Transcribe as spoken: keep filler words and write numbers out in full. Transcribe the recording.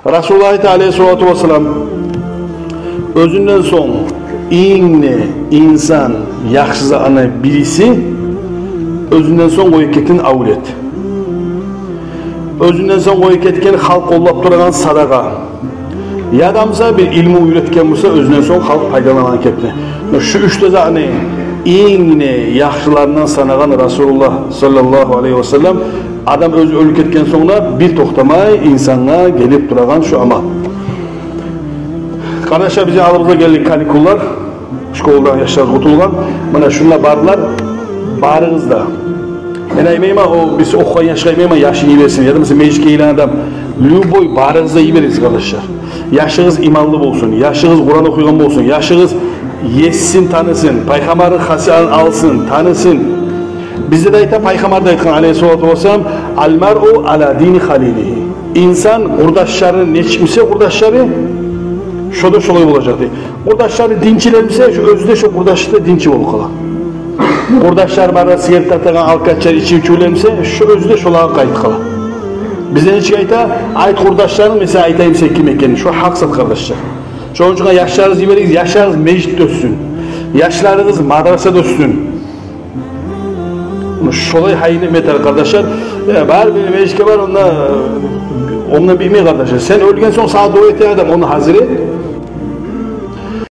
Расулуллагь айта, алейгьиссалату вассалам: «Оьзюнден сонг инг де инсан яхшы затны бириси, оьзюнден сонг къоюп гетген авлет, оьзюнден сонг къоюп гетген халкъ къоллап турагъан садагъа, яда буса бир илму уьйретген буса, оьзюнден сонг халкъ пайдаланагъан кепни». Шу уьч де затны инг де яхшыларындан санагъан Расулуллагь саллаллагьу алайгьи васаллам, адам оьзю оьлюп гетген сонг да бир токътамай инсангъа гелип турагъан шу амал. Къардашлар, бизин алдыбызгъа гелген каникуллар, школдан яшлар къутулгъан. Муна шунда барлар, барыгъыз да. Мен айтмайман, о биз охугъан яшгъа айтмайман, яшын йиберсин, яда буса межитге гелген адам, любой, барыгъыз да йиберигиз, къардашлар. Яшыгъыз иманлы болсун, яшыгъыз Къуран охуйгъан болсун, яшыгъыз Есин танысын, Пайхаммарны хасиятларын алсын, танысын. Бизде де айта, Пайхаммар да айтгъан, алейгьиссалату вассалам: «Ал-маръу ала дини халилигьи». Инсан къурдашлары нечик буса, къурдашлары шо да шолай болажакъ дей. Къурдашлары динчилер буса, шо оьзю де шо къурдашлары да динчи болуп къала. Къурдашлары бар да сигарет тартагъан, алкашчылар, ичивчюлер буса, шо оьзю де шолагъа къайтып къала. Бизде нечик айта, айт къурдашларынг, мен сагъа айтайым сен ким экенинг. Шо гьакъ зат, къардашлар. Шону учун яшларыгъызны йиберигиз, яшларыгъыз межитде оьссюн. Яшларыгъыз мадрасада оьссюн. Шолай гьайын этме тарыкъ, къардашлар. Э, бар бир межитге бар, онда, э, онда битмей, къардашлар. Сен оьлген сонг сагъа дуа этеген адам, ону гьазир эт.